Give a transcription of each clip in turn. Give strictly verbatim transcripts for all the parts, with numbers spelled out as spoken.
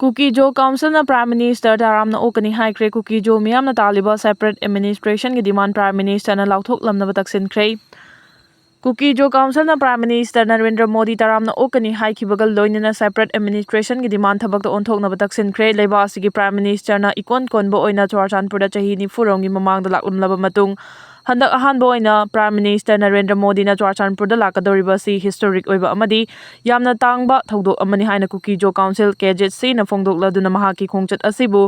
ꯀꯨꯀꯤ ꯖꯣ ꯀꯥꯎꯟꯁꯤꯜꯅ Prime Minister ꯇꯔꯥꯝꯅ ꯑꯣꯛꯀꯅꯤ ꯍꯥꯏꯈ꯭ꯔꯦ꯫ ꯀꯨꯀꯤ ꯖꯣ ꯃꯤꯌꯥꯝꯅ ꯇꯥꯜꯂꯤꯕ separate administrationꯒꯤ demand Prime Ministerꯅ ꯂꯥꯎꯊꯣꯛꯂꯝꯅꯕ ꯇꯛꯁꯤꯟꯈ꯭ꯔꯦ꯫ ꯀꯨꯀꯤ ꯖꯣ ꯀꯥꯎꯟꯁꯤꯜꯅ Prime Minister ꯅꯔꯦꯟꯗ꯭ꯔ ꯃꯣꯗꯤ ꯇꯔꯥꯝꯅ ꯑꯣꯛꯀꯅꯤ ꯍꯥꯏꯈꯤꯕꯒ ꯂꯣꯏꯅꯅ separate administrationꯒꯤ demand ꯊꯕꯛꯇ ꯑꯣꯟꯊꯣꯛꯅꯕ ꯇꯛꯁꯤꯟꯈ꯭ꯔꯦ꯫ ꯂꯩꯕꯥꯛ ꯑꯁꯤꯒꯤ Prime Ministerꯅ ꯏꯀꯣꯟ ꯀꯣꯟꯕ ꯑꯣꯏꯅ ꯆꯨꯔꯥꯆꯥꯟꯄꯨꯔꯗ ꯆꯍꯤ ꯅꯤꯐꯨ ꯔꯣꯝꯒꯤ ꯃꯃꯥꯡꯗ ꯂꯥꯛꯂꯝꯂꯕ ꯃꯇꯨꯡ, ꯍꯟꯗꯛ ꯑꯍꯥꯟꯕ ꯑꯣꯏꯅ Prime Minister ꯅꯔꯦꯟꯗ꯭ꯔ ꯃꯣꯗꯤꯅ ꯆꯨꯔꯥꯆꯥꯟꯄꯨꯔꯗ ꯂꯥꯛꯀꯗꯧꯔꯤꯕ ꯑꯁꯤ historic ꯑꯣꯏꯕ ꯑꯃꯗꯤ ꯌꯥꯝꯅ ꯇꯥꯡꯕ ꯊꯧꯗꯣꯛ ꯑꯃꯅꯤ ꯍꯥꯏꯅ ꯀꯨꯀꯤ ꯖꯣ ꯀꯥꯎꯟꯁꯤꯜ, KZCꯅ ꯐꯣꯡꯗꯣꯛꯂꯗꯨꯅ ꯃꯍꯥꯛꯀꯤ ꯈꯣꯡꯆꯠ ꯑꯁꯤꯕꯨ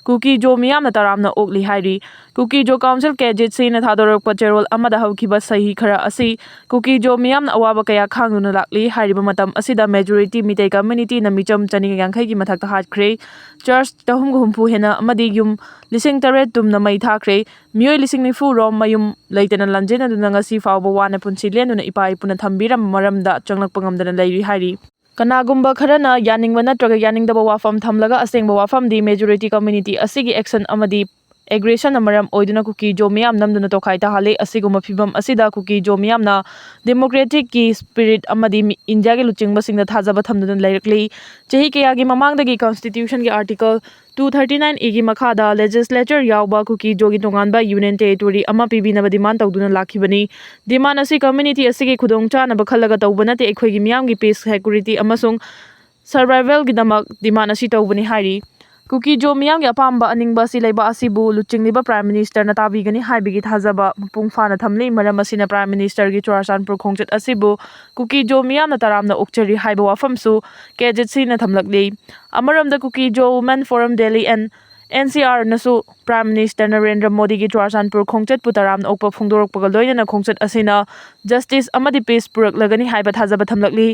ꯀꯨꯀꯤ ꯖꯣ ꯃꯤꯌꯥꯝꯅ ꯇꯔꯥꯝꯅ ꯑꯣꯛꯂꯤ ꯍꯥꯏꯔꯤ꯫ ꯀꯨꯀꯤ ꯖꯣ ꯀꯥꯎꯟꯁꯤꯜ, KZCꯅ ꯊꯥꯗꯣꯔꯛꯄ ꯆꯦꯔꯣꯜ ꯑꯃꯗ ꯍꯧꯈꯤꯕ ꯁꯍꯤ ꯈꯔ ꯑꯁꯤ ꯀꯨꯀꯤ ꯖꯣ ꯃꯤꯌꯥꯝꯅ ꯑꯋꯥꯕ ꯀꯌꯥ ꯈꯥꯡꯗꯨꯅ ꯂꯥꯛꯂꯤ꯫ ꯍꯥꯏꯔꯤꯕ ꯃꯇꯝ ꯑꯁꯤꯗ majority ꯃꯤꯇꯩ communityꯅ ꯃꯤꯆꯝ ꯆꯅꯤꯒ ꯌꯥꯡꯈꯩꯒꯤ ꯃꯊꯛꯇ ꯍꯥꯠꯈ꯭ꯔꯦ꯫ Church ꯆꯍꯨꯝꯒ ꯍꯨꯝꯐꯨ ꯍꯦꯟꯅ ꯑꯃꯗꯤ ꯌꯨꯝ ꯂꯤꯁꯤꯡ ꯇꯔꯦꯠ ꯇꯨꯝꯅ ꯃꯩ ꯊꯥꯈ꯭ꯔꯦ꯫ ꯃꯤꯑꯣꯏ ꯂꯤꯁꯤꯡ ꯅꯤꯐꯨ ꯔꯣꯝ ꯃꯌꯨꯝ ꯂꯩꯇꯅ ꯂꯥꯟꯖꯦꯟꯅꯗꯨꯅ ꯉꯁꯤ ꯐꯥꯎꯕ ꯋꯥꯅ ꯄꯨꯟꯁꯤ ꯂꯦꯟꯗꯨꯅ ꯏꯄꯥ ꯏꯄꯨꯅ ꯊꯝꯕꯤꯔꯝꯕ ꯃꯔꯝꯗ ꯆꯪꯂꯛꯄ ꯉꯝꯗꯅ ꯂꯩꯔꯤ ꯍꯥꯏꯔꯤ꯫ ꯀꯅꯥꯒꯨꯝꯕ ꯈꯔꯅ ꯌꯥꯅꯤꯡꯕ ꯅꯠꯇ꯭ꯔꯒ ꯌꯥꯅꯤꯡꯗꯕ ꯋꯥꯐꯝ ꯊꯝꯂꯒ ꯑꯁꯦꯡꯕ ꯋꯥꯐꯝꯗꯤ majority community ꯑꯁꯤꯒꯤ action ꯑꯃꯗꯤ aggressionꯅ ꯃꯔꯝ ꯑꯣꯏꯗꯨꯅ ꯀꯨꯀꯤ ꯖꯣ ꯃꯤꯌꯥꯝ ꯅꯝꯗꯨꯅ ꯇꯣꯈꯥꯏ ꯇꯥꯍꯜꯂꯤ꯫ ꯑꯁꯤꯒꯨꯝꯕ ꯐꯤꯚꯝ ꯑꯁꯤꯗ ꯀꯨꯀꯤ ꯖꯣ ꯃꯤꯌꯥꯝꯅ democraticꯀꯤ spirit ꯑꯃꯗꯤ ꯃꯤ-, ꯏꯟꯗꯤꯌꯥꯒꯤ ꯂꯨꯆꯤꯡꯕꯁꯤꯡꯗ ꯊꯥꯖꯕ ꯊꯝꯗꯨꯅ ꯂꯩꯔꯛꯂꯤ꯫ ꯆꯍꯤ ꯀꯌꯥꯒꯤ ꯃꯃꯥꯡꯗꯒꯤ constitutionꯒꯤ article two thirty nine Aꯒꯤ ꯃꯈꯥꯗ legislature ꯌꯥꯎꯕ ꯀꯨꯀꯤ ꯖꯣꯒꯤ ꯇꯣꯉꯥꯟꯕ union territory ꯑꯃ ꯄꯤꯕꯤꯅꯕ demand ꯇꯧꯗꯨꯅ ꯂꯥꯛꯈꯤꯕꯅꯤ꯫ Demand ꯑꯁꯤ community ꯑꯁꯤꯒꯤ ꯈꯨꯗꯣꯡ ꯆꯥꯅꯕ ꯈꯜꯂꯒ ꯇꯧꯕ ꯅꯠꯇꯦ, ꯑꯩꯈꯣꯏꯒꯤ ꯃꯤꯌꯥꯝꯒꯤ peace, security ꯑꯃꯁꯨꯡ survivalꯒꯤꯗꯃꯛ demand ꯑꯁꯤ ꯇꯧꯕꯅꯤ ꯍꯥꯏꯔꯤ꯫ ꯀꯨꯀꯤ ꯖꯣ ꯃꯤꯌꯥꯝꯒꯤ ꯑꯄꯥꯝꯕ ꯑꯅꯤꯡꯕ ꯑꯁꯤ ꯂꯩꯕꯥꯛ ꯑꯁꯤꯕꯨ ꯂꯨꯆꯤꯡꯂꯤꯕ Prime Ministerꯅ ꯇꯥꯕꯤꯒꯅꯤ ꯍꯥꯏꯕꯒꯤ ꯊꯥꯖꯕ ꯃꯄꯨꯡ ꯐꯥꯅ ꯊꯝꯂꯤ꯫ ꯃꯔꯝ ꯑꯁꯤꯅ Prime Ministerꯒꯤ ꯆꯨꯔꯥꯆꯥꯟꯄꯨꯔ ꯈꯣꯡꯆꯠ ꯑꯁꯤꯕꯨ ꯀꯨꯀꯤ ꯖꯣ ꯃꯤꯌꯥꯝꯅ ꯇꯔꯥꯝꯅ ꯑꯣꯛꯆꯔꯤ ꯍꯥꯏꯕ ꯋꯥꯐꯝꯁꯨ KZCꯅ ꯊꯝꯂꯛꯂꯤ꯫ ꯑꯃꯔꯣꯝꯗ ꯀꯨꯀꯤ ꯖꯣ Women Forum Delhi and NCRꯅꯁꯨ Prime Minister Narendra ꯃꯣꯗꯤꯒꯤ ꯆꯨꯔꯥꯆꯥꯟꯄꯨꯔ ꯈꯣꯡꯆꯠꯄꯨ ꯇꯔꯥꯝꯅ ꯑꯣꯛꯄ ꯐꯣꯡꯗꯣꯔꯛꯄꯒ ꯂꯣꯏꯅꯅ ꯈꯣꯡꯆꯠ ꯑꯁꯤꯅ justice ꯑꯃꯗꯤ peace ꯄꯨꯔꯛꯂꯒꯅꯤ ꯍꯥꯏꯕ ꯊꯥꯖꯕ ꯊꯝꯂꯛꯂꯤ꯫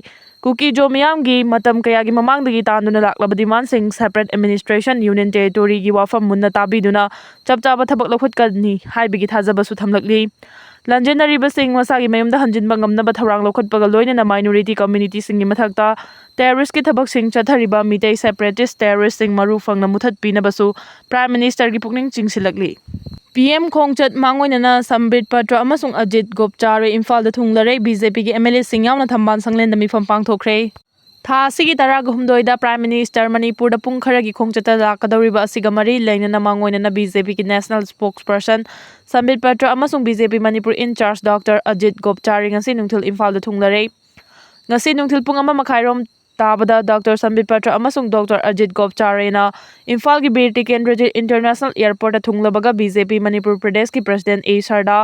ꯀꯨꯀꯤ ꯖꯣ ꯃꯤꯌꯥꯝꯒꯤ ꯃꯇꯝ ꯀꯌꯥꯒꯤ ꯃꯃꯥꯡꯗꯒꯤ ꯇꯥꯟꯗꯨꯅ ꯂꯥꯛꯂꯕ demandꯁꯤꯡ, separate administration, union territoryꯒꯤ ꯋꯥꯐꯝ ꯃꯨꯟꯅ ꯇꯥꯕꯤꯗꯨꯅ ꯆꯞ ꯆꯥꯕ ꯊꯕꯛ ꯂꯧꯈꯠꯀꯅꯤ ꯍꯥꯏꯕꯒꯤ ꯊꯥꯖꯕꯁꯨ ꯊꯝꯂꯛꯂꯤ꯫ ꯂꯥꯟꯖꯦꯟꯅꯔꯤꯕꯁꯤꯡ ꯃꯁꯥꯒꯤ ꯃꯌꯨꯝꯗ ꯍꯟꯖꯤꯟꯕ ꯉꯝꯅꯕ ꯊꯧꯔꯥꯡ ꯂꯧꯈꯠꯄꯒ ꯂꯣꯏꯅꯅ minority communityꯁꯤꯡꯒꯤ ꯃꯊꯛꯇ terroristꯀꯤ ꯊꯕꯛꯁꯤꯡ ꯆꯠꯊꯔꯤꯕ ꯃꯤꯇꯩ separatist terroristꯁꯤꯡ ꯃꯔꯨ ꯐꯪꯅ ꯃꯨꯊꯠꯄꯤꯅꯕꯁꯨ Prime Ministerꯒꯤ ꯄꯨꯛꯅꯤꯡ ꯆꯤꯡꯁꯤꯜꯂꯛꯂꯤ꯫ PM ꯈꯣꯡꯆꯠ ꯃꯥꯡꯑꯣꯏꯅꯅ ꯁꯝꯕꯤꯠ ꯄꯇ꯭ꯔ ꯑꯃꯁꯨꯡ ꯑꯖꯤꯠ ꯒꯣꯞꯆꯥꯔꯦ ꯏꯝꯐꯥꯜꯗ ꯊꯨꯡꯂꯔꯦ꯫ BJPꯒꯤ MLAꯁꯤꯡ ꯌꯥꯎꯅ ꯊꯝꯕꯥꯜ ꯁꯪꯂꯦꯟꯗ ꯃꯤꯐꯝ ꯄꯥꯡꯊꯣꯛꯈ꯭ꯔꯦ꯫ ꯊꯥ ꯑꯁꯤꯒꯤ ꯇꯔꯥꯒ ꯍꯨꯝꯗꯣꯏꯗ Prime Minister ꯃꯅꯤꯄꯨꯔꯗ ꯄꯨꯡ ꯈꯔꯒꯤ ꯈꯣꯡꯆꯠꯇ ꯂꯥꯛꯀꯗꯧꯔꯤꯕ ꯑꯁꯤꯒ ꯃꯔꯤ ꯂꯩꯅꯅ ꯃꯥꯡꯑꯣꯏꯅꯅ BJPꯒꯤ National Spokesperson ꯁꯝꯕꯤꯠ ꯄꯇ꯭ꯔ ꯑꯃꯁꯨꯡ BJP Manipur in charge Doctor Ajit ꯒꯣꯞꯆꯥꯔꯤ ꯉꯁꯤ ꯅꯨꯡꯊꯤꯜ ꯏꯝꯐꯥꯜꯗ ꯊꯨꯡꯂꯔꯦ꯫ ꯉꯁꯤ ꯅꯨꯡꯊꯤꯜ ꯄꯨꯡ ꯑꯃ ꯃꯈꯥꯏꯔꯣꯝ ꯇꯥꯕꯗ Doctor ꯁꯝꯕꯤꯠ ꯄꯇ꯭ꯔ ꯑꯃꯁꯨꯡ Doctor ꯑꯖꯤꯠ ꯒꯣꯞꯆꯥꯔꯦꯅ ꯏꯝꯐꯥꯜꯒꯤ ꯕꯤꯔ ꯇꯤꯀꯦꯟꯗ꯭ꯔꯖꯤꯠ International Airportꯇ ꯊꯨꯡꯂꯕꯒ BJP ꯃꯅꯤꯄꯨꯔ ꯄ꯭ꯔꯗꯦꯁꯀꯤ President ꯑꯦ ꯁꯔꯗꯥ,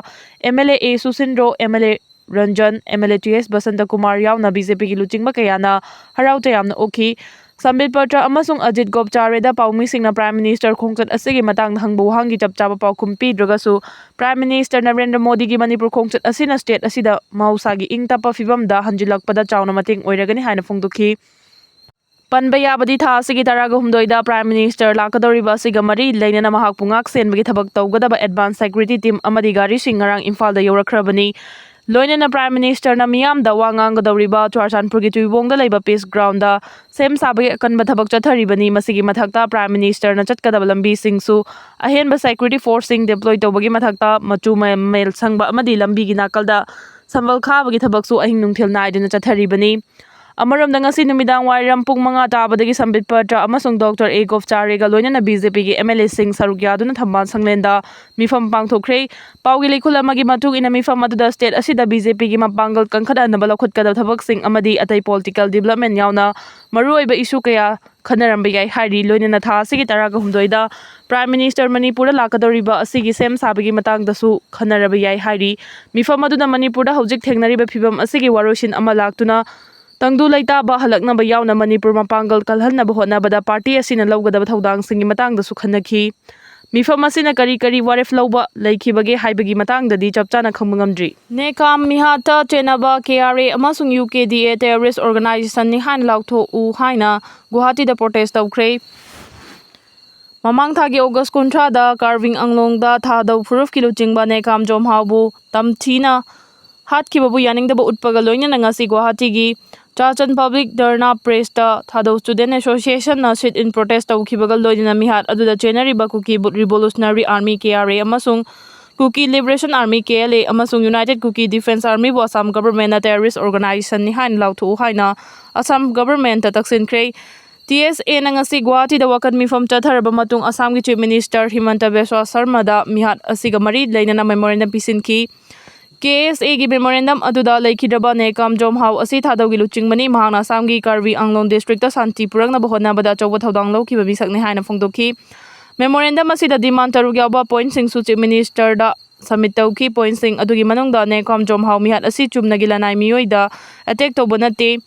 MLA ꯑꯦ ꯁꯨꯁꯤꯟꯗ꯭ꯔꯣ, MLA ꯔꯟꯖꯟ, MLA ꯇꯤ ꯑꯦꯁ ꯕꯁꯟꯇ ꯀꯨꯃꯥꯔ ꯌꯥꯎꯅ BJPꯒꯤ ꯂꯨꯆꯤꯡꯕ ꯀꯌꯥꯅ ꯍꯔꯥꯎ ꯇꯌꯥꯝꯅ ꯎꯠꯈꯤ꯫ ꯁꯝꯕꯤꯠ ꯄꯇ꯭ꯔ ꯑꯃꯁꯨꯡ ꯑꯖꯤꯠ ꯒꯣꯞꯆꯥꯔꯦꯗ ꯄꯥꯎꯃꯤꯁꯤꯡꯅ Prime Minister ꯈꯣꯡꯆꯠ ꯑꯁꯤꯒꯤ ꯃꯇꯥꯡꯗ ꯍꯪꯕ ꯋꯥꯍꯪꯒꯤ ꯆꯞ ꯆꯥꯕ ꯄꯥꯎꯈꯨꯝ ꯄꯤꯗ꯭ꯔꯒꯁꯨ, Prime Minister ꯅꯔꯦꯟꯗ꯭ꯔ ꯃꯣꯗꯤꯒꯤ ꯃꯅꯤꯄꯨꯔ ꯈꯣꯡꯆꯠ ꯑꯁꯤꯅ state ꯑꯁꯤꯗ ꯃꯍꯧꯁꯥꯒꯤ ꯏꯪ ꯇꯞꯄ ꯐꯤꯕꯝꯗ ꯍꯟꯖꯤꯜꯂꯛꯄꯗ ꯆꯥꯎꯅ ꯃꯇꯦꯡ ꯑꯣꯏꯔꯒꯅꯤ ꯍꯥꯏꯅ ꯐꯣꯡꯗꯣꯛꯈꯤ꯫ ꯄꯟꯕ ꯌꯥꯕꯗꯤ, ꯊꯥ ꯑꯁꯤꯒꯤ ꯇꯔꯥꯒ ꯍꯨꯝꯗꯣꯏꯗ Prime Minister ꯂꯥꯛꯀꯗꯧꯔꯤꯕ ꯑꯁꯤꯒ ꯃꯔꯤ ꯂꯩꯅꯅ ꯃꯍꯥꯛꯄꯨ ꯉꯥꯛ ꯁꯦꯟꯕꯒꯤ ꯊꯕꯛ ꯇꯧꯒꯗꯕ advance security team ꯑꯃꯗꯤ ꯒꯥꯔꯤꯁꯤꯡ ꯉꯔꯥꯡ ꯏꯝꯐꯥꯜꯗ ꯌꯧꯔꯛꯈ꯭ꯔꯕꯅꯤ꯫ ꯂꯣꯏꯅꯅ Prime Ministerꯅ ꯃꯤꯌꯥꯝꯗ ꯋꯥ ꯉꯥꯡꯒꯗꯧꯔꯤꯕ ꯆꯨꯔꯆꯥꯟꯄꯨꯔꯒꯤ ꯇꯨꯏꯕꯣꯡꯗ ꯂꯩꯕ Peace Groundꯗ ꯁꯦꯝ ꯁꯥꯕꯒꯤ ꯑꯀꯟꯕ ꯊꯕꯛ ꯆꯠꯊꯔꯤꯕꯅꯤ꯫ ꯃꯁꯤꯒꯤ ꯃꯊꯛꯇ Prime Ministerꯅ ꯆꯠꯀꯗꯕ ꯂꯝꯕꯤꯁꯤꯡꯁꯨ ꯑꯍꯦꯟꯕ security forceꯁꯤꯡ deploy ꯇꯧꯕꯒꯤ ꯃꯊꯛꯇ ꯃꯆꯨ ꯃ-, ꯃꯃꯦꯜ ꯁꯪꯕ ꯑꯃꯗꯤ ꯂꯝꯕꯤꯒꯤ ꯅꯥꯀꯜꯗ ꯁꯝꯕꯜ ꯈꯥꯕꯒꯤ ꯊꯕꯛꯁꯨ ꯑꯍꯤꯡ ꯅꯨꯡꯊꯤꯜ ꯅꯥꯏꯗꯅ ꯆꯠꯊꯔꯤꯕꯅꯤ꯫ ꯑꯃꯔꯣꯝꯗ, ꯉꯁꯤ ꯅꯨꯃꯤꯗꯥꯡ ꯋꯥꯏꯔꯝ ꯄꯨꯡ ꯃꯉꯥ ꯇꯥꯕꯗꯒꯤ ꯁꯝꯕꯤꯠ ꯄꯇ꯭ꯔ ꯑꯃꯁꯨꯡ Doctor ꯑꯦ ꯒꯣꯞꯆꯥꯔꯦꯒ ꯂꯣꯏꯅꯅ BJPꯒꯤ MLAꯁꯤꯡ ꯁꯔꯨꯛ ꯌꯥꯗꯨꯅ ꯊꯝꯕꯥꯜ ꯁꯪꯂꯦꯟꯗ ꯃꯤꯐꯝ ꯄꯥꯡꯊꯣꯛꯈ꯭ꯔꯦ꯫ ꯄꯥꯎꯒꯤ ꯂꯩꯈꯨꯜ ꯑꯃꯒꯤ ꯃꯇꯨꯡ ꯏꯟꯅ, ꯃꯤꯐꯝ ꯑꯗꯨꯗ state ꯑꯁꯤꯗ BJPꯒꯤ ꯃꯄꯥꯡꯒꯜ ꯀꯟꯈꯠꯍꯟꯅꯕ ꯂꯧꯈꯠꯀꯗꯕ ꯊꯕꯛꯁꯤꯡ ꯑꯃꯗꯤ ꯑꯇꯩ political development ꯌꯥꯎꯅ ꯃꯔꯨꯑꯣꯏꯕ issue ꯀꯌꯥ ꯈꯟꯅꯔꯝꯕ ꯌꯥꯏ ꯍꯥꯏꯔꯤ꯫ ꯂꯣꯏꯅꯅ ꯊꯥ ꯑꯁꯤꯒꯤ ꯇꯔꯥꯒ ꯍꯨꯝꯗꯣꯏꯗ Prime Minister ꯃꯅꯤꯄꯨꯔꯗ ꯂꯥꯛꯀꯗꯧꯔꯤꯕ ꯑꯁꯤꯒꯤ ꯁꯦꯝ ꯁꯥꯕꯒꯤ ꯃꯇꯥꯡꯗꯁꯨ ꯈꯟꯅꯔꯕ ꯌꯥꯏ ꯍꯥꯏꯔꯤ꯫ ꯃꯤꯐꯝ ꯑꯗꯨꯗ ꯃꯅꯤꯄꯨꯔꯗ ꯍꯧꯖꯤꯛ ꯊꯦꯡꯅꯔꯤꯕ ꯐꯤꯕꯝ ꯑꯁꯤꯒꯤ ꯋꯥꯔꯣꯏꯁꯤꯟ ꯑꯃ ꯂꯥꯛꯇꯨꯅ ꯇꯪꯗꯨ ꯂꯩꯇꯥꯕ ꯍꯜꯂꯛꯅꯕ ꯌꯥꯎꯅ ꯃꯅꯤꯄꯨꯔ ꯃꯄꯥꯡꯒꯜ ꯀꯜꯍꯟꯅꯕ ꯍꯣꯠꯅꯕꯗ party ꯑꯁꯤꯅ ꯂꯧꯒꯗꯕ ꯊꯧꯗꯥꯡꯁꯤꯡꯒꯤ ꯃꯇꯥꯡꯗꯁꯨ ꯈꯟꯅꯈꯤ꯫ ꯃꯤꯐꯝ ꯑꯁꯤꯅ ꯀꯔꯤ ꯀꯔꯤ ꯋꯥꯔꯦꯞ ꯂꯧꯕ ꯂꯩꯈꯤꯕꯒꯦ ꯍꯥꯏꯕꯒꯤ ꯃꯇꯥꯡꯗꯗꯤ ꯆꯞ ꯆꯥꯅ ꯈꯪꯕ ꯉꯝꯗ꯭ꯔꯤ꯫ ꯅꯦꯀꯥꯝ ꯃꯤꯍꯥꯠꯇ ꯆꯦꯟꯅꯕ KRA ꯑꯃꯁꯨꯡ UKDA terrorist organizationꯅꯤ ꯍꯥꯏꯅ ꯂꯥꯎꯊꯣꯛꯎ ꯍꯥꯏꯅ ꯒꯨꯋꯥꯍꯥꯇꯤꯗ protest ꯇꯧꯈ꯭ꯔꯦ꯫ ꯃꯃꯥꯡ ꯊꯥꯒꯤ August ꯀꯨꯟꯊ꯭ꯔꯥꯗ ꯀꯥꯔꯕꯤꯡ ꯑꯪꯂꯣꯡꯗ ꯊꯥꯗꯧ ꯐꯨꯔꯨꯞꯀꯤ ꯂꯨꯆꯤꯡꯕ ꯅꯦꯀꯥꯝ ꯖꯣꯝꯍꯥꯎꯕꯨ ꯇꯝꯊꯤꯅ ꯍꯥꯠꯈꯤꯕꯕꯨ ꯌꯥꯅꯤꯡꯗꯕ ꯎꯠꯄꯒ ꯂꯣꯏꯅꯅ ꯉꯁꯤ ꯒꯨꯋꯥꯍꯥꯇꯤꯒꯤ ꯆꯥꯆꯟ Public Dharna Placeꯇ ꯊꯥꯗꯧ Student Associationꯅ sit-in protest ꯇꯧꯈꯤꯕꯒ ꯂꯣꯏꯅꯅ ꯃꯤꯍꯥꯠ ꯑꯗꯨꯗ ꯆꯦꯟꯅꯔꯤꯕ ꯀꯨꯀꯤ Revolutionary Army, KRA, ꯑꯃꯁꯨꯡ Kuki Liberation Army, K L A, ꯑꯃꯁꯨꯡ United Kuki Defence Armyꯕꯨ Assam governmentꯅ terrorist organizationꯅꯤ ꯍꯥꯏꯅ ꯂꯥꯎꯊꯣꯛꯎ ꯍꯥꯏꯅ ꯑꯁꯥꯝ governmentꯇ ꯇꯛꯁꯤꯟꯈ꯭ꯔꯦ꯫ T S Aꯅ ꯉꯁꯤ ꯒꯨꯋꯥꯍꯥꯇꯤꯗ ꯋꯥꯀꯠ ꯃꯤꯐꯝ ꯆꯠꯊꯔꯕ ꯃꯇꯨꯡ ꯑꯁꯥꯝꯒꯤ Chief Minister ꯍꯤꯃꯟꯇ ꯕꯤꯁ꯭ꯋꯥ ꯁꯔꯃꯗ ꯃꯤꯍꯥꯠ ꯑꯁꯤꯒ ꯃꯔꯤ ꯂꯩꯅꯅ memorandum ꯄꯤꯁꯤꯟꯈꯤ꯫ K S Aꯒꯤ memorandum ꯑꯗꯨꯗ ꯂꯩꯈꯤꯗ꯭ꯔꯕ ꯅꯦꯀꯥꯝ ꯖꯣꯝꯍꯥꯎ ꯑꯁꯤ ꯊꯥꯗꯧꯒꯤ ꯂꯨꯆꯤꯡꯕꯅꯤ꯫ ꯃꯍꯥꯛꯅ ꯑꯁꯥꯝꯒꯤ ꯀꯥꯔꯕꯤ ꯑꯪꯂꯣꯡ districtꯇ ꯁꯥꯟꯇꯤ ꯄꯨꯔꯛꯅꯕ ꯍꯣꯠꯅꯕꯗ ꯑꯆꯧꯕ ꯊꯧꯗꯥꯡ ꯂꯧꯈꯤꯕ ꯃꯤꯁꯛꯅꯤ ꯍꯥꯏꯅ ꯐꯣꯡꯗꯣꯛꯈꯤ꯫ Memorandum ꯑꯁꯤꯗ demand ꯇꯔꯨꯛ ꯌꯥꯎꯕ pointꯁꯤꯡꯁꯨ Chief Ministerꯗ submit ꯇꯧꯈꯤ꯫ Pointꯁꯤꯡ ꯑꯗꯨꯒꯤ ꯃꯅꯨꯡꯗ ꯅꯦꯀꯥꯝ ꯖꯣꯝꯍꯥꯎ ꯃꯤꯍꯥꯠ ꯑꯁꯤ ꯆꯨꯝꯅꯒꯤ ꯂꯅꯥꯏ ꯃꯤꯑꯣꯏꯗ attack ꯇꯧꯕ ꯅꯠꯇꯦ꯫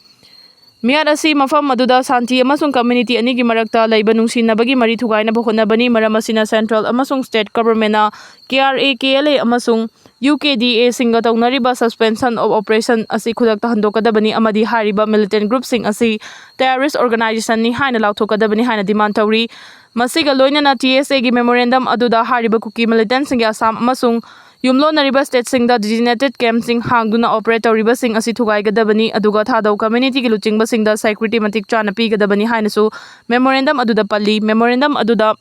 ꯃꯤꯍꯥꯠ ꯑꯁꯤ ꯃꯐꯝ ꯑꯗꯨꯗ ꯁꯥꯟꯇꯤ ꯑꯃꯁꯨꯡ community ꯑꯅꯤꯒꯤ ꯃꯔꯛꯇ ꯂꯩꯕ ꯅꯨꯡꯁꯤꯅꯕꯒꯤ ꯃꯔꯤ ꯊꯨꯒꯥꯏꯅꯕ ꯍꯣꯠꯅꯕꯅꯤ꯫ ꯃꯔꯝ ꯑꯁꯤꯅ central ꯑꯃꯁꯨꯡ state governmentꯅ K R A, K L A ꯑꯃꯁꯨꯡ U K D Aꯁꯤꯡꯒ ꯇꯧꯅꯔꯤꯕ suspension of operation ꯑꯁꯤ ꯈꯨꯗꯛꯇ ꯍꯟꯗꯣꯛꯀꯗꯕꯅꯤ ꯑꯃꯗꯤ ꯍꯥꯏꯔꯤꯕ militant groupꯁꯤꯡ ꯑꯁꯤ terrorist organizationꯅꯤ ꯍꯥꯏꯅ ꯂꯥꯎꯊꯣꯛꯀꯗꯕꯅꯤ ꯍꯥꯏꯅ demand ꯇꯧꯔꯤ꯫ ꯃꯁꯤꯒ ꯂꯣꯏꯅꯅ T S Aꯒꯤ memorandum ꯑꯗꯨꯗ ꯍꯥꯏꯔꯤꯕ ꯀꯨꯀꯤ militantꯁꯤꯡꯒꯤ ꯑꯁꯥꯝ ꯑꯃꯁꯨꯡ ꯌꯨꯝꯂꯣꯟꯅꯔꯤꯕ stateꯁꯤꯡꯗ designated campꯁꯤꯡ ꯍꯥꯡꯗꯨꯅ operate ꯇꯧꯔꯤꯕꯁꯤꯡ ꯑꯁꯤ ꯊꯨꯒꯥꯏꯒꯗꯕꯅꯤ, ꯑꯗꯨꯒ ꯊꯥꯗꯧ communityꯒꯤ ꯂꯨꯆꯤꯡꯕꯁꯤꯡꯗ security ꯃꯇꯤꯛ ꯆꯥꯅ ꯄꯤꯒꯗꯕꯅꯤ ꯍꯥꯏꯅꯁꯨ memorandum ꯑꯗꯨꯗ ꯄꯜꯂꯤ꯫ Memorandum ꯑꯗꯨꯗ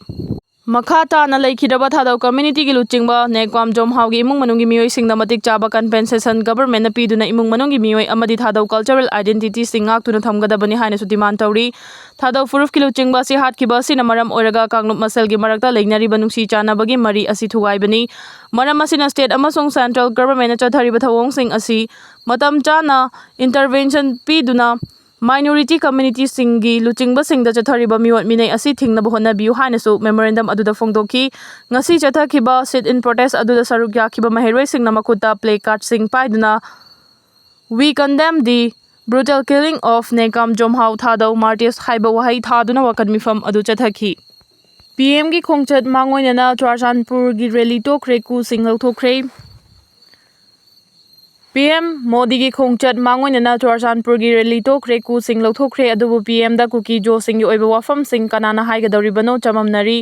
ꯃꯈꯥ ꯇꯥꯅ ꯂꯩꯈꯤꯗ꯭ꯔꯕ ꯊꯥꯗꯧ communityꯒꯤ ꯂꯨꯆꯤꯡꯕ ꯅꯦꯀꯥꯝ ꯖꯣꯝꯍꯥꯎꯒꯤ ꯏꯃꯨꯡ ꯃꯅꯨꯡꯒꯤ ꯃꯤꯑꯣꯏꯁꯤꯡꯗ ꯃꯇꯤꯛ ꯆꯥꯕ compensation governmentꯅ ꯄꯤꯗꯨꯅ ꯏꯃꯨꯡ ꯃꯅꯨꯡꯒꯤ ꯃꯤꯑꯣꯏ ꯑꯃꯗꯤ ꯊꯥꯗꯧ cultural identityꯁꯤꯡ ꯉꯥꯛꯇꯨꯅ ꯊꯝꯒꯗꯕꯅꯤ ꯍꯥꯏꯅꯁꯨ demand ꯇꯧꯔꯤ꯫ ꯊꯥꯗꯧ ꯐꯨꯔꯨꯞꯀꯤ ꯂꯨꯆꯤꯡꯕ ꯑꯁꯤ ꯍꯥꯠꯈꯤꯕ ꯑꯁꯤꯅ ꯃꯔꯝ ꯑꯣꯏꯔꯒ ꯀꯥꯡꯂꯨꯞ ꯃꯁꯦꯜꯒꯤ ꯃꯔꯛꯇ ꯂꯩꯅꯔꯤꯕ ꯅꯨꯡꯁꯤ ꯆꯥꯟꯅꯕꯒꯤ ꯃꯔꯤ ꯑꯁꯤ ꯊꯨꯒꯥꯏꯕꯅꯤ꯫ ꯃꯔꯝ ꯑꯁꯤꯅ state ꯑꯃꯁꯨꯡ central governmentꯅ ꯆꯠꯊꯔꯤꯕ ꯊꯧꯑꯣꯡꯁꯤꯡ ꯑꯁꯤ ꯃꯇꯝ ꯆꯥꯅ intervention ꯄꯤꯗꯨꯅ minority communityꯁꯤꯡꯒꯤ ꯂꯨꯆꯤꯡꯕꯁꯤꯡꯗ ꯆꯠꯊꯔꯤꯕ ꯃꯤꯑꯣꯠ ꯃꯤꯅꯩ ꯑꯁꯤ ꯊꯤꯡꯅꯕ ꯍꯣꯠꯅꯕꯤꯌꯨ ꯍꯥꯏꯅꯁꯨ memorandum ꯑꯗꯨꯗ ꯐꯣꯡꯗꯣꯛꯈꯤ꯫ ꯉꯁꯤ ꯆꯠꯊꯈꯤꯕ sit-in protest ꯑꯗꯨꯗ ꯁꯔꯨꯛ ꯌꯥꯈꯤꯕ ꯃꯍꯩꯔꯣꯏꯁꯤꯡꯅ ꯃꯈꯨꯠꯇ placardꯁꯤꯡ ꯄꯥꯏꯗꯨꯅ "We condemn the brutal killing of ꯅꯦꯀꯥꯝ ꯖꯣꯝꯍꯥꯎ Thadou martyrs" ꯍꯥꯏꯕ ꯋꯥꯍꯩ ꯊꯥꯗꯨꯅ ꯋꯥꯀꯠ ꯃꯤꯐꯝ ꯑꯗꯨ ꯆꯠꯊꯈꯤ꯫ P Mꯒꯤ ꯈꯣꯡꯆꯠ ꯃꯥꯡꯑꯣꯏꯅꯅ ꯆꯨꯔꯆꯥꯟꯄꯨꯔꯒꯤ rally ꯇꯣꯛꯈ꯭ꯔꯦ, ꯀꯨꯁꯤꯡ ꯂꯧꯊꯣꯛꯈ꯭ꯔꯦ꯫ P M ꯃꯣꯗꯤꯒꯤ ꯈꯣꯡꯆꯠ ꯃꯥꯡꯑꯣꯏꯅꯅ ꯆꯨꯔꯆꯥꯟꯄꯨꯔꯒꯤ rally ꯇꯣꯛꯈ꯭ꯔꯦ, ꯀꯨꯁꯤꯡ ꯂꯧꯊꯣꯛꯈ꯭ꯔꯦ꯫ ꯑꯗꯨꯕꯨ P Mꯗ ꯀꯨꯀꯤ ꯖꯣꯁꯤꯡꯒꯤ ꯑꯣꯏꯕ ꯋꯥꯐꯝꯁꯤꯡ ꯀꯅꯥꯅ ꯍꯥꯏꯒꯗꯧꯔꯤꯕꯅꯣ ꯆꯃꯝꯅꯔꯤ꯫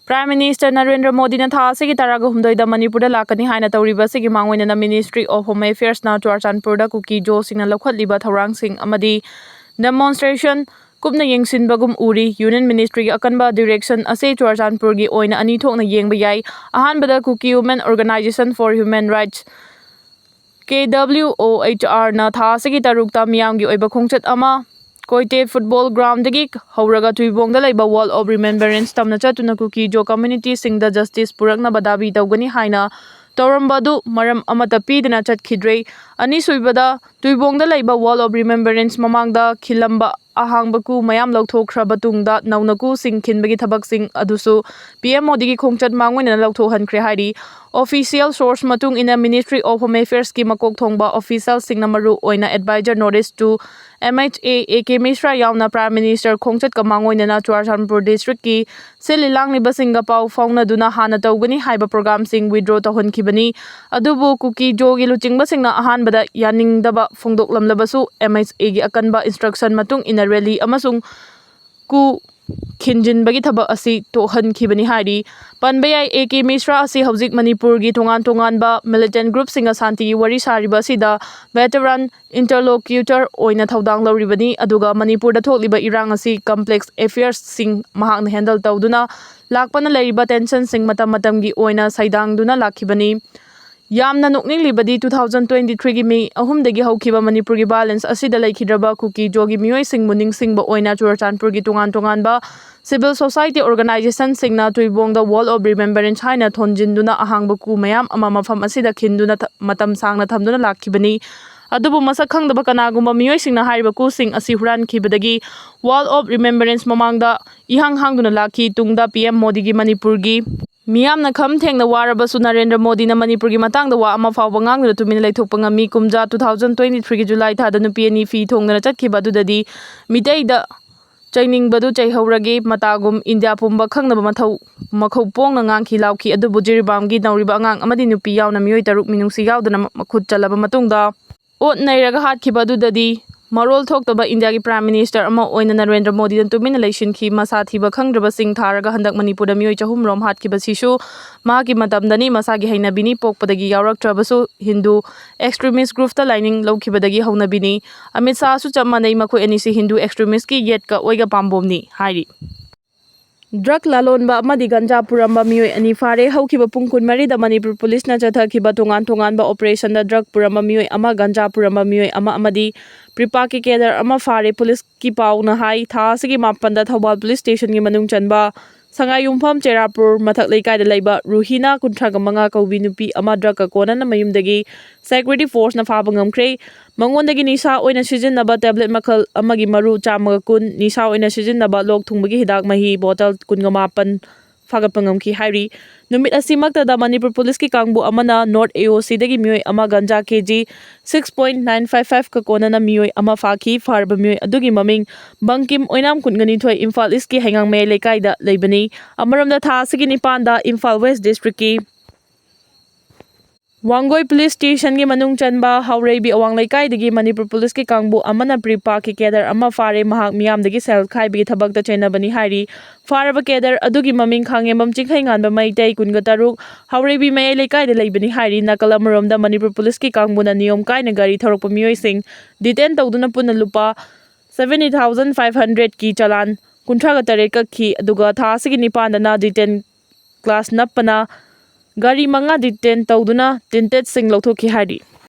Prime Minister ꯅꯔꯦꯟꯗ꯭ꯔ ꯃꯣꯗꯤꯅ ꯊꯥ ꯑꯁꯤꯒꯤ ꯇꯔꯥꯒ ꯍꯨꯝꯗꯣꯏꯗ ꯃꯅꯤꯄꯨꯔꯗ ꯂꯥꯛꯀꯅꯤ ꯍꯥꯏꯅ ꯇꯧꯔꯤꯕ ꯑꯁꯤꯒꯤ ꯃꯥꯡꯑꯣꯏꯅꯅ Ministry of Home Affairsꯅ ꯆꯨꯔꯆꯥꯟꯄꯨꯔꯗ ꯀꯨꯀꯤ ꯖꯣꯁꯤꯡꯅ ꯂꯧꯈꯠꯂꯤꯕ ꯊꯧꯔꯥꯡꯁꯤꯡ ꯑꯃꯗꯤ demonstration ꯀꯨꯞꯅ ꯌꯦꯡꯁꯤꯟꯕꯒꯨꯝ ꯎꯔꯤ꯫ Union Ministryꯒꯤ ꯑꯀꯟꯕ direction ꯑꯁꯤ ꯆꯨꯔꯆꯥꯟꯄꯨꯔꯒꯤ ꯑꯣꯏꯅ ꯑꯅꯤ ꯊꯣꯛꯅ ꯌꯦꯡꯕ ꯌꯥꯏ꯫ ꯑꯍꯥꯟꯕꯗ Kuki Women Organization for Human Rights, K W O H R ꯅ ꯊꯥ ꯑꯁꯤꯒꯤ ꯇꯔꯨꯛꯇ ꯃꯤꯌꯥꯝꯒꯤ ꯑꯣꯏꯕ ꯈꯣꯡꯆꯠ ꯑꯃ ꯀꯣꯏꯇꯦ football groundꯗꯒꯤ ꯍꯧꯔꯒ ꯇꯨꯏꯕꯣꯡꯗ ꯂꯩꯕ Wall of Remembrance ꯇꯝꯅ ꯆꯠꯇꯨꯅ ꯀꯨꯀꯤ ꯖꯣ communityꯁꯤꯡꯗ justice ꯄꯨꯔꯛꯅꯕ ꯗꯥꯕꯤ ꯇꯧꯒꯅꯤ ꯍꯥꯏꯅ ꯇꯧꯔꯝꯕ ꯑꯗꯨ ꯃꯔꯝ ꯑꯃꯠꯇ ꯄꯤꯗꯅ ꯆꯠꯈꯤꯗ꯭ꯔꯦ꯫ ꯑꯅꯤꯁꯨꯕꯗ, ꯇꯨꯏꯕꯣꯡꯗ ꯂꯩꯕ Wall of Remembrance ꯃꯃꯥꯡꯗ ꯈꯤꯜꯂꯝꯕ ꯑꯍꯥꯡꯕ ꯀꯨ ꯃꯌꯥꯝ ꯂꯧꯊꯣꯛꯈ꯭ꯔꯕ ꯇꯨꯡꯗ ꯅꯧꯅ ꯀꯨꯁꯤꯡ ꯈꯤꯟꯕꯒꯤ ꯊꯕꯛꯁꯤꯡ ꯑꯗꯨꯁꯨ P M ꯃꯣꯗꯤꯒꯤ ꯈꯣꯡꯆꯠ ꯃꯥꯡꯑꯣꯏꯅꯅ ꯂꯧꯊꯣꯛꯍꯟꯈ꯭ꯔꯦ ꯍꯥꯏꯔꯤ꯫ Official source ꯃꯇꯨꯡ ꯏꯟꯅ Ministry of Home Affairsꯀꯤ ꯃꯀꯣꯛ ꯊꯣꯡꯕ officialꯁꯤꯡꯅ ꯃꯔꯨ ꯑꯣꯏꯅ advisor North East to M H A A K Mishra ꯌꯥꯎꯅ Prime Minister ꯈꯣꯡꯆꯠꯀ ꯃꯥꯡꯑꯣꯏꯅꯅ ꯆꯨꯔꯆꯥꯟꯄꯨꯔ districtꯀꯤ ꯁꯤꯜꯂꯤ ꯂꯥꯡꯂꯤꯕꯁꯤꯡꯒ ꯄꯥꯎ ꯐꯥꯎꯅꯗꯨꯅ ꯍꯥꯟꯅ ꯇꯧꯒꯅꯤ ꯍꯥꯏꯕ programꯁꯤꯡ withdraw ꯇꯧꯍꯟꯈꯤꯕꯅꯤ꯫ ꯑꯗꯨꯕꯨ ꯀꯨꯀꯤ ꯖꯣꯒꯤ ꯂꯨꯆꯤꯡꯕꯁꯤꯡꯅ ꯑꯍꯥꯟꯕꯗ ꯌꯥꯅꯤꯡꯗꯕ ꯐꯣꯡꯗꯣꯛꯂꯝꯂꯕꯁꯨ, M H Aꯒꯤ ꯑꯀꯟꯕ instruction ꯃꯇꯨꯡ ꯏꯟꯅ rally ꯑꯃꯁꯨꯡ ꯀꯨ ꯈꯤꯟꯖꯤꯟꯕꯒꯤ ꯊꯕꯛ ꯑꯁꯤ ꯇꯣꯛꯍꯟꯈꯤꯕꯅꯤ ꯍꯥꯏꯔꯤ꯫ ꯄꯟꯕ ꯌꯥꯏ, A K Mishra ꯑꯁꯤ ꯍꯧꯖꯤꯛ ꯃꯅꯤꯄꯨꯔꯒꯤ ꯇꯣꯉꯥꯟ ꯇꯣꯉꯥꯟꯕ militant groupꯁꯤꯡꯒ ꯁꯥꯟꯇꯤꯒꯤ ꯋꯥꯔꯤ ꯁꯥꯔꯤꯕ ꯑꯁꯤꯗ veteran interlocutor ꯑꯣꯏꯅ ꯊꯧꯗꯥꯡ ꯂꯧꯔꯤꯕꯅꯤ, ꯑꯗꯨꯒ ꯃꯅꯤꯄꯨꯔꯗ ꯊꯣꯛꯂꯤꯕ ꯏꯔꯥꯡ ꯑꯁꯤ complex affairꯁꯤꯡ ꯃꯍꯥꯛꯅ handle ꯇꯧꯗꯨꯅ ꯂꯥꯛꯄꯅ ꯂꯩꯔꯤꯕ tensionꯁꯤꯡ ꯃꯇꯝ ꯃꯇꯝꯒꯤ ꯑꯣꯏꯅ ꯁꯩꯗꯥꯡꯗꯨꯅ ꯂꯥꯛꯈꯤꯕꯅꯤ꯫ ꯌꯥꯝꯅ ꯅꯣꯛꯅꯤꯡꯂꯤꯕꯗꯤ, two thousand twenty threeꯒꯤ May ꯑꯍꯨꯝꯗꯒꯤ ꯍꯧꯈꯤꯕ ꯃꯅꯤꯄꯨꯔꯒꯤ violence ꯑꯁꯤꯗ ꯂꯩꯈꯤꯗ꯭ꯔꯕ ꯀꯨꯀꯤ ꯖꯣꯒꯤ ꯃꯤꯑꯣꯏꯁꯤꯡꯕꯨ ꯅꯤꯡꯁꯤꯡꯕ ꯑꯣꯏꯅ ꯆꯨꯔꯆꯥꯟꯄꯨꯔꯒꯤ ꯇꯣꯉꯥꯟ ꯇꯣꯉꯥꯟꯕ civil society organizationꯁꯤꯡꯅ ꯇꯨꯏꯕꯣꯡꯗ Wall of Remembrance ꯍꯥꯏꯅ ꯊꯣꯟꯖꯤꯟꯗꯨꯅ ꯑꯍꯥꯡꯕ ꯀꯨ ꯃꯌꯥꯝ ꯑꯃ ꯃꯐꯝ ꯑꯁꯤꯗ ꯈꯤꯟꯗꯨꯅ ꯊ-, ꯃꯇꯝ ꯁꯥꯡꯅ ꯊꯝꯗꯨꯅ ꯂꯥꯛꯈꯤꯕꯅꯤ꯫ ꯑꯗꯨꯕꯨ ꯃꯁꯛ ꯈꯪꯗꯕ ꯀꯅꯥꯒꯨꯝꯕ ꯃꯤꯑꯣꯏꯁꯤꯡꯅ ꯍꯥꯏꯔꯤꯕ ꯀꯨꯁꯤꯡ ꯑꯁꯤ ꯍꯨꯔꯥꯟꯈꯤꯕꯗꯒꯤ Wall of Remembrance ꯃꯃꯥꯡꯗ ꯏꯍꯥꯡ ꯍꯥꯡꯗꯨꯅ ꯂꯥꯛꯈꯤ꯫ ꯇꯨꯡꯗ P M ꯃꯣꯗꯤꯒꯤ ꯃꯅꯤꯄꯨꯔꯒꯤ ꯃꯤꯌꯥꯝꯅ ꯈꯝ ꯊꯦꯡꯅ ꯋꯥꯔꯕꯁꯨ ꯅꯔꯦꯟꯗ꯭ꯔ ꯃꯣꯗꯤꯅ ꯃꯅꯤꯄꯨꯔꯒꯤ ꯃꯇꯥꯡꯗ ꯋꯥ ꯑꯃ ꯐꯥꯎꯕ ꯉꯥꯡꯗꯨꯅ ꯇꯨꯃꯤꯟꯅ ꯂꯩꯊꯣꯛꯄ ꯉꯝꯃꯤ꯫ ꯀꯨꯝꯖꯥ two thousand twenty threeꯒꯤ July ꯊꯥꯗ ꯅꯨꯄꯤ ꯑꯅꯤ ꯐꯤ ꯊꯣꯡꯗꯅ ꯆꯠꯈꯤꯕ ꯑꯗꯨꯗꯗꯤ ꯃꯤꯇꯩꯗ ꯆꯩꯅꯤꯡꯕꯗꯨ ꯆꯩꯍꯧꯔꯒꯦ ꯃꯇꯥꯒꯨꯝ ꯏꯟꯗꯤꯌꯥ ꯄꯨꯝꯕ ꯈꯪꯅꯕ ꯃꯊꯧ ꯃꯈꯧ ꯄꯣꯡꯅ ꯉꯥꯡꯈꯤ ꯂꯥꯎꯈꯤ꯫ ꯑꯗꯨꯕꯨ ꯖꯤꯔꯤꯕꯥꯝꯒꯤ ꯅꯧꯔꯤꯕ ꯑꯉꯥꯡ ꯑꯃꯗꯤ ꯅꯨꯄꯤ ꯌꯥꯎꯅ ꯃꯤꯑꯣꯏ ꯇꯔꯨꯛ ꯃꯤꯅꯨꯡꯁꯤ ꯌꯥꯎꯗꯅ ꯃꯈꯨꯠ ꯆꯜꯂꯕ ꯃꯇꯨꯡꯗ ꯑꯣꯠ ꯅꯩꯔꯒ ꯍꯥꯠꯈꯤꯕ ꯑꯗꯨꯗꯗꯤ ꯃꯔꯣꯜ ꯊꯣꯛꯇꯕ ꯏꯟꯗꯤꯌꯥꯒꯤ Prime Minister ꯑꯃ ꯑꯣꯏꯅ ꯅꯔꯦꯟꯗ꯭ꯔ ꯃꯣꯗꯤꯅ ꯇꯨꯃꯤꯟꯅ ꯂꯩꯁꯤꯟꯈꯤ꯫ ꯃꯁꯥ ꯊꯤꯕ ꯈꯪꯗ꯭ꯔꯕꯁꯤꯡ ꯊꯥꯔꯒ ꯍꯟꯗꯛ ꯃꯅꯤꯄꯨꯔꯗ ꯃꯤꯑꯣꯏ ꯆꯍꯨꯝ ꯔꯣꯝ ꯍꯥꯠꯈꯤꯕꯁꯤꯁꯨ ꯃꯍꯥꯛꯀꯤ ꯃꯇꯝꯗꯅꯤ꯫ ꯃꯁꯥꯒꯤ ꯍꯩꯅꯕꯤꯅꯤ, ꯄꯣꯛꯄꯗꯒꯤ ꯌꯥꯎꯔꯛꯇ꯭ꯔꯕꯁꯨ ꯍꯤꯟꯗꯨ extremist groupꯇ ꯂꯥꯏꯅꯤꯡ ꯂꯧꯈꯤꯕꯗꯒꯤ ꯍꯧꯅꯕꯤꯅꯤ꯫ ꯑꯃꯤꯠ ꯁꯥꯍꯁꯨ ꯆꯞ ꯃꯥꯟꯅꯩ꯫ ꯃꯈꯣꯏ ꯑꯅꯤꯁꯤ ꯍꯤꯟꯗꯨ extremistꯀꯤ ꯌꯦꯠꯀ ꯑꯣꯏꯒ ꯄꯥꯝꯕꯣꯝꯅꯤ ꯍꯥꯏꯔꯤ꯫ Drug ꯂꯥꯂꯣꯟꯕ ꯑꯃꯗꯤ ꯒꯟꯖꯥ ꯄꯨꯔꯝꯕ ꯃꯤꯑꯣꯏ ꯑꯅꯤ ꯐꯥꯔꯦ꯫ ꯍꯧꯈꯤꯕ ꯄꯨꯡ ꯀꯨꯟꯃꯔꯤꯗ ꯃꯅꯤꯄꯨꯔ ꯄꯨꯂꯤꯁꯅ ꯆꯠꯊꯈꯤꯕ ꯇꯣꯉꯥꯟ ꯇꯣꯉꯥꯟꯕ operationꯗ drug ꯄꯨꯔꯝꯕ ꯃꯤꯑꯣꯏ ꯑꯃ, ꯒꯟꯖꯥ ꯄꯨꯔꯝꯕ ꯃꯤꯑꯣꯏ ꯑꯃ ꯑꯃꯗꯤ PREPAKꯀꯤ cadre ꯑꯃ ꯐꯥꯔꯦ꯫ ꯄꯨꯂꯤꯁꯀꯤ ꯄꯥꯎꯅ ꯍꯥꯏ, ꯊꯥ ꯑꯁꯤꯒꯤ ꯃꯥꯄꯟꯗ ꯊꯧꯕꯥꯜ ꯄꯨꯂꯤꯁ ꯁ꯭ꯇꯦꯁꯟꯒꯤ ꯃꯅꯨꯡ ꯆꯟꯕ ꯁꯉꯥꯏꯌꯨꯝꯐꯝ ꯆꯦꯔꯥꯄꯨꯔ ꯃꯊꯛ ꯂꯩꯀꯥꯏꯗ ꯂꯩꯕ ꯔꯨꯍꯤꯅꯥ, ꯀꯨꯟꯊ꯭ꯔꯥꯒ ꯃꯉꯥ ꯀꯧꯕꯤ ꯅꯨꯄꯤ ꯑꯃ drugꯀ ꯀꯣꯟꯅꯅ ꯃꯌꯨꯝꯗꯒꯤ security forceꯅ ꯐꯥꯕ ꯉꯝꯈ꯭ꯔꯦ꯫ ꯃꯉꯣꯟꯗꯒꯤ ꯅꯤꯁꯥ ꯑꯣꯏꯅ ꯁꯤꯖꯤꯟꯅꯕ tablet ꯃꯈꯜ ꯑꯃꯒꯤ ꯃꯔꯨ ꯆꯥꯝꯃꯒ ꯀꯨꯟ, ꯅꯤꯁꯥ ꯑꯣꯏꯅ ꯁꯤꯖꯤꯟꯅꯕ ꯂꯣꯛ ꯊꯨꯡꯕꯒꯤ ꯍꯤꯗꯥꯛ ꯃꯍꯤ bottle ꯀꯨꯟꯒ ꯃꯥꯄꯟ ꯐꯥꯒꯠꯄ ꯉꯝꯈꯤ ꯍꯥꯏꯔꯤ꯫ ꯅꯨꯃꯤꯠ ꯑꯁꯤꯃꯛꯇꯗ ꯃꯅꯤꯄꯨꯔ ꯄꯨꯂꯤꯁꯀꯤ ꯀꯥꯡꯕꯨ ꯑꯃꯅ North AOCꯗꯒꯤ ꯃꯤꯑꯣꯏ ꯑꯃ, ganja KG six point nine five fiveꯀ ꯀꯣꯟꯅꯅ ꯃꯤꯑꯣꯏ ꯑꯃ ꯐꯥꯈꯤ꯫ ꯐꯥꯔꯕ ꯃꯤꯑꯣꯏ ꯑꯗꯨꯒꯤ ꯃꯃꯤꯡ ꯕꯪꯀꯤꯝ ꯑꯣꯏꯅꯥꯝ, ꯀꯨꯟꯒ ꯅꯤꯊꯣꯏ, ꯏꯝꯐꯥꯜ Eastꯀꯤ ꯍꯩꯉꯥꯡꯃꯌꯥꯏ ꯂꯩꯀꯥꯏꯗ ꯂꯩꯕꯅꯤ꯫ ꯑꯃꯔꯣꯝꯗ ꯊꯥ ꯑꯁꯤꯒꯤ ꯅꯤꯄꯥꯟꯗ ꯏꯝꯐꯥꯜ West Districtꯀꯤ ꯋꯥꯡꯒꯣꯏ ꯄꯨꯂꯤꯁ ꯁ꯭ꯇꯦꯁꯟꯒꯤ ꯃꯅꯨꯡ ꯆꯟꯕ ꯍꯥꯎꯔꯩꯕꯤ ꯑꯋꯥꯡ ꯂꯩꯀꯥꯏꯗꯒꯤ ꯃꯅꯤꯄꯨꯔ ꯄꯨꯂꯤꯁꯀꯤ ꯀꯥꯡꯕꯨ ꯑꯃꯅ PREPAKꯀꯤ cadre ꯑꯃ ꯐꯥꯔꯦ꯫ ꯃꯍꯥꯛ ꯃꯤꯌꯥꯝꯗꯒꯤ ꯁꯦꯜ ꯈꯥꯏꯕꯒꯤ ꯊꯕꯛꯇ ꯆꯦꯟꯅꯕꯅꯤ ꯍꯥꯏꯔꯤ꯫ ꯐꯥꯔꯕ cadre ꯑꯗꯨꯒꯤ ꯃꯃꯤꯡ ꯈꯥꯉꯦꯝꯕꯝ ꯆꯤꯡꯈꯩꯉꯥꯟꯕ ꯃꯩꯇꯩ, ꯀꯨꯟꯒ ꯇꯔꯨꯛ, ꯍꯥꯎꯔꯩꯕꯤ ꯃꯌꯥꯏ ꯂꯩꯀꯥꯏꯗ ꯂꯩꯕꯅꯤ ꯍꯥꯏꯔꯤ꯫ ꯅꯥꯀꯜ ꯑꯃꯔꯣꯝꯗ ꯃꯅꯤꯄꯨꯔ ꯄꯨꯂꯤꯁꯀꯤ ꯀꯥꯡꯕꯨꯅ ꯅꯤꯌꯣꯝ ꯀꯥꯏꯅ ꯒꯥꯔꯤ ꯊꯧꯔꯛꯄ ꯃꯤꯑꯣꯏꯁꯤꯡ detain ꯇꯧꯗꯨꯅ ꯄꯨꯟꯅ ꯂꯨꯄꯥ seventy thousand five hundredꯀꯤ ꯆꯂꯥꯟ ꯀꯨꯟꯊ꯭ꯔꯥꯒ ꯇꯔꯦꯠ ꯀꯛꯈꯤ꯫ ꯑꯗꯨꯒ ꯊꯥ ꯑꯁꯤꯒꯤ ꯅꯤꯄꯥꯟꯗꯅ detain class ꯅꯞꯄꯅ ꯒꯥꯔꯤ ꯃꯉꯥ detain ꯇꯧꯗꯨꯅ tinted ꯁꯤꯡ ꯂꯧꯊꯣꯛꯈꯤ ꯍꯥꯏꯔꯤ꯫